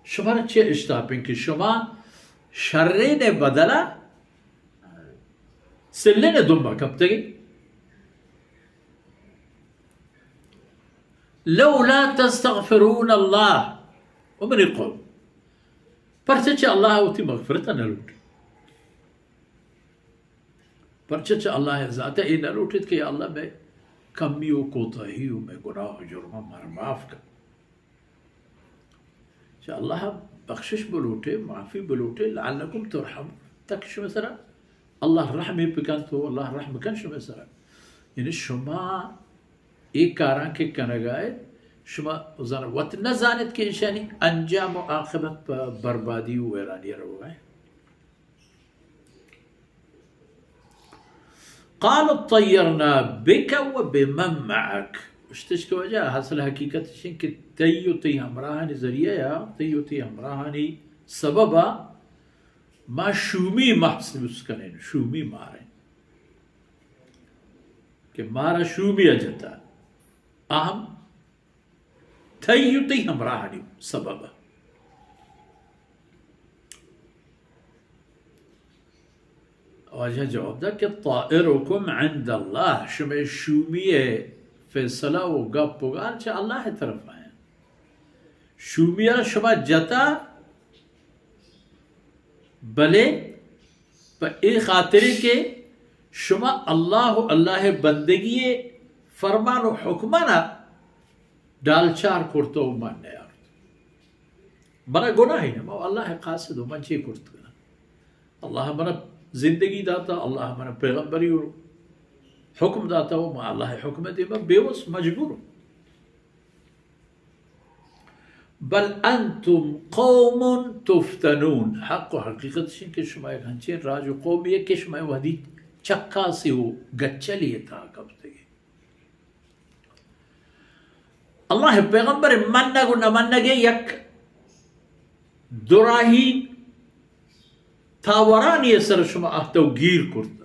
شمارا چے اشتاپیں کہ شما شرین بدلا سلین دنبا کپتگی؟ لولا تستغفرون اللہ، او منی قوم، پرچہ چہ اللہ وتی مغفرت نہ لوٹ؟ پرچہ چہ اللہ ذات اے نہ لوٹیت کہ یا اللہ مئے کمی و کوتاہی و مئے گناہ و جرم مارا معاف کن؟ چہ اللہ بخشش بلوٹے، معافی بلوٹے، لعلکم ترحمون، تاکہ شمئے سرا اللہ رحمی بکنت و اللہ رحم کن شمئے سرا۔ یعنی شما اے کاراں کہ کنگا ات، شما زان-، وت نہ زانت کہ ایشانی انجام و عاقبت پہ بربادی و ویرانی روگا ہے۔ قالوا طیرنا بک و بمن معک۔ اشتش کہ واجہ، اصل حقیقت اش انت کہ تئی و تئی ہمراہانی ذریعہ یا تئی و تئی ہمراہانی سببا ما شومی محسوس کنیں، شومی ماریں، کہ مارا شومی جتا، اہم تئی و تئی ہمراہانی سبب۔ واجہ جواب دا کہ طائرکم عند اللہ، شمئے شومی فیصلہ و گپ و گال چہ اللہ طرف آیا۔ شومی را شما جتا، بلے پہ اے خاطرے کہ شما اللہ و اللہ بندگی فرمان و حکمانا ڈالچار کرتو و من نیارت۔ منا گناہی نہ، ما اللہ قاصد و من چی کرت کناں؟ اللہ منا زندگی داتا، اللہ منا پیغمبری و حکم داتا و ما اللہ حکم دیما بیوس مجبور۔ بل انتم قوم تفتنون، حق و حقیقت اش انت کہ شما یک ہنچین راج و قومی کہ شما وہدی چکاسی و گچلی تہا کپتگی۔ اللہ پیغمبر منگ و نہ منگ یک دوراہی تاورانی سر شما اہتو گیر کرت۔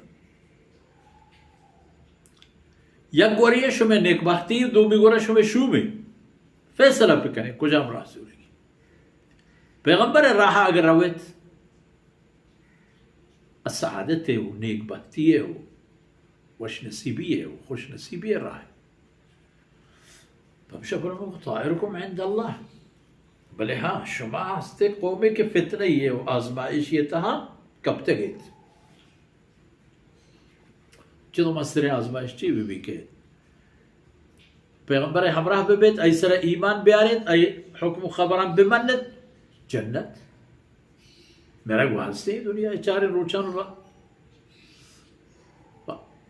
یک گوری شمئے نیکبختی، دومی گورا شمئے شومی۔ فیصلہ بکنیں کجام راہ زورگی۔ پیغمبر راہ اگر رویت، سعادت و نیکبختی و وش نصیبی و خوش نصیبی راہ۔ پمشا فرمو طائرکم عند اللہ۔ بلے ہاں، شما ہستے قومے کہ فتنہ یے و آزمائشی تہا کپتگیت۔ چدو مستریں آزمائش چی بہ بی کہ پیغمبر ہمراہ بہ بیت، آئی سر ایمان بیاریت، آئی حکم و خبران بمنت، جنت۔ میرا گوازتے دنیا چار روچان را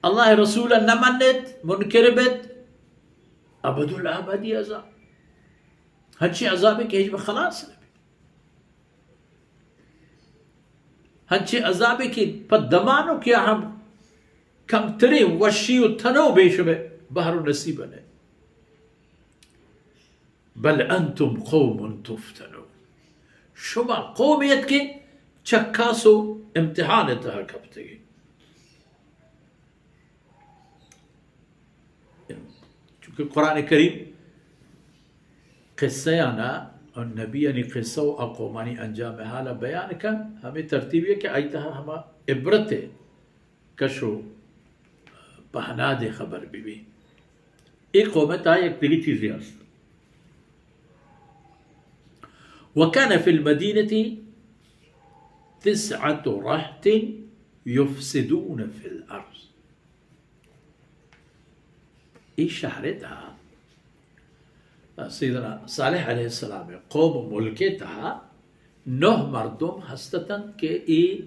اللہ رسول نہ منت، منکر بیت، ابد الآبادی عذاب۔ ہنچی عذابے کہ ہچ خلاص نہ بیت۔ ہنچیں عذابے کہ پہ دمانکے ہم کمتریں وشی و تنوبے شمئے بہر و نصیب نہ۔ بل انتم قوم تفتنون۔ شما قومے ات کہ چکاس و امتحان تہا کپتگی۔ چونکہ قرآن کریم قصہ آنا اور نبی یعنی قصہ و قومانی انجام حال بیان کن، ہمیں ترتیبی کہ آئی تہا ہما عبرت کش و پہناد خبر بہ بی۔ اے قوم تہا یک دگہ چیزے است۔ وكان في المدينة تسعة رهط يفسدون في الأرض۔ اے شہر تہا سیدنا صالح علیہ السلام قوم و ملک تہا نہ مردم ہستتنت کہ اے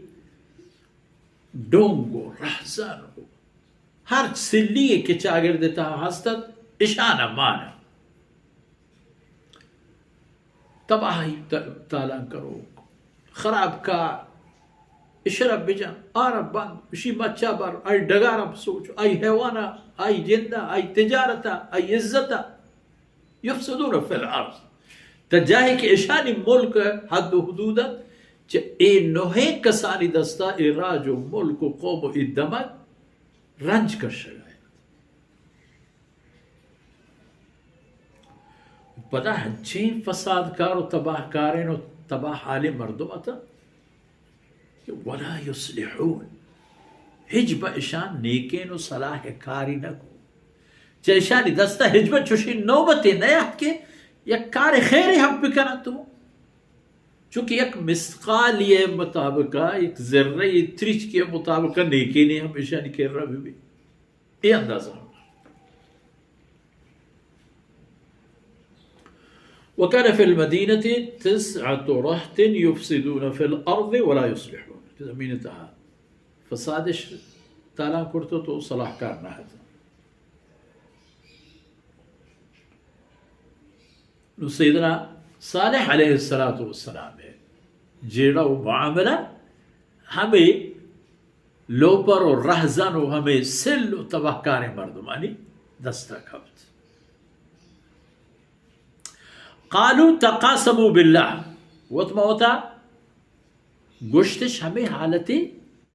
ڈونگ و رہزن و ہر سلی کہ چاگرد تہا ہستت، اشان مان۔ تباہی ت-، تالان کروک، خراب کار، اشرا بجن، آرا بند، اشی مچا بر، آئی ڈگارا بسوچ، آئی حیوانا، آئی جندا، آئی تجارتا، آئی عزتا۔ یفسدون فی الارض۔ تا جاہے کہ اشانی ملک حد و حدود ات، چہ اے نوہیں کسانی دستا اے راج و ملک و قوم و اے دمگ رنج کشگ ء انت۔ پدا ہنچیں فساد کار و تباہ کارین و تباہ حالیں مردم اتاں کہ ولا یصلحون، ہچبر اشان نیکین و صلاح کاری نہ کو۔ چہ اشانی دستا ہچبر چوشیں نوبتے نیات کہ یک کار خیرے ہم بکننت و چونکہ یک مثقالی مطابقا، یک ذرہ تریچکی مطابقا نیکینے ہم اشانی کرا ببی۔ اے اندازہ ہم۔ وكان في المدينة تسعة رهط يفسدون في الأرض ولا يصلحون۔ کہ زمین تہا فسادش تالان کرتو تو صلاح کار نہ ہتا۔ نو سیدنا صالح علیہ الصلوۃ والسلام جیڑہ و معاملہ ہمے لوپر و رہزن و ہمے سل و تباہ کاریں مردمانی دستا کپت۔ قالوا تقاسموا بالله، وت ما وتا گوشتش ہمے حالتے